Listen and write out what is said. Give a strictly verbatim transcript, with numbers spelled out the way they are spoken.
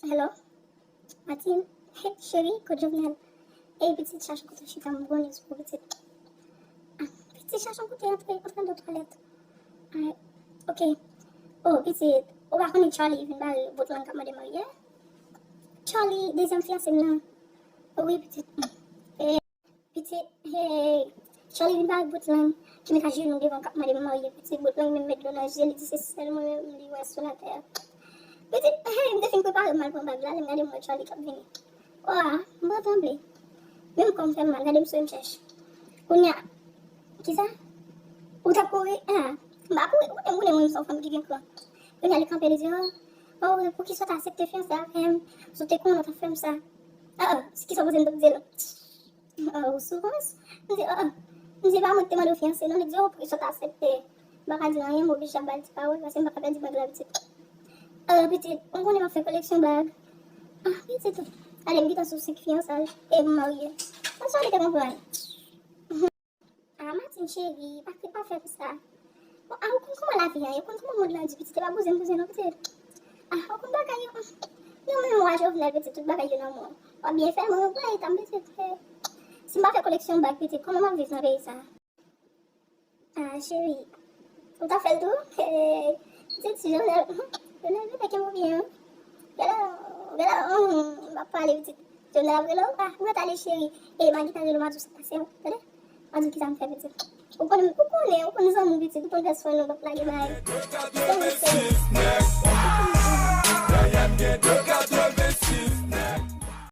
Hello? Martine? Hey, cheri, kot Jovenel? Ey, pitit, chache kote w chita, m gon news pou pitit. Ah, pitit, chache yon kote antre, antre nan twalèt. Alright, ok. Oh, pitit, ou pa konnen Charlie vin bare bout lang k ap mande marye? Charlie, dezyèm fiyanse m nan. Wi, pitit. Eh, pitit, hey, Charlie vin bare bout lang ki met ajenou devan k ap mande m marye. Pitit, bout lang menm met dlo nan je, li di se sèl mwen menm li wè sou latè. Pitit, hey, m te fin prepare m al pran bag la, lè m gade m wè Charlie k ap vini. Wa, m pran tranble. Menm kò m fè m mal, gade m sou m chèch. Kounye a, kisa? Ou t ap kouri? Ah, m pa kouri, ou konnen, ou konnen mwen m se yon fanm ki gen kran. Kounye a, li kanpe, li di, oh, oh, poukisa w t aksepte fiyanse avè m? Si w te konnen w t ap fè m sa. Ah, ah, kisa w panse m t ap di l? Ah, ou souvans? M di, ah, ah. M di, pa mwen ki te mande w fiyanse, non, li di, oh, poukisa w t aksepte? M pa ka di l anyen, m oblije ap ba l ti pawòl, paske m pa ka pèdi bag la, pitit. Ah, pitit, ou konnen m ap fè koleksyon bag. Ah, pitit, ale m gentan sou senk fiyansay e m marye. Sa sa li te konprann. Ah, Martine cheri, pa, pa fè m sa. Bon, ah, ou konn kòman lavi a ye, ou konn kòman mond lan di, pitit, e pa bouzen, bouzen non, pitit. Ah, ou konn bagay yo. Yo menm wa Jovenel, pitit, tout bagay yo nan men w. W ap byen fè, mwen, mwen, mwen, pitit. Si m pa fè koleksyon bag, pitit, kòman m ap viv nan peyi sa? Ah, cheri, ou ta fè l tou? Pitit, si Jovenel, Jovenel vin fè kè m byen, wi. Gade, gade, m ap pale, pitit. Jovenel ap rele w, ah, mwen t ale, cheri. E Maggie ta rele w, m a di w sa k pase, tande? M a di w kisa m fè, pitit. Ou konnen, ou konnen, ou konnen zanmi w, pitit, ou konn fè swen nou, p ap lage bay. Zanmi, sè.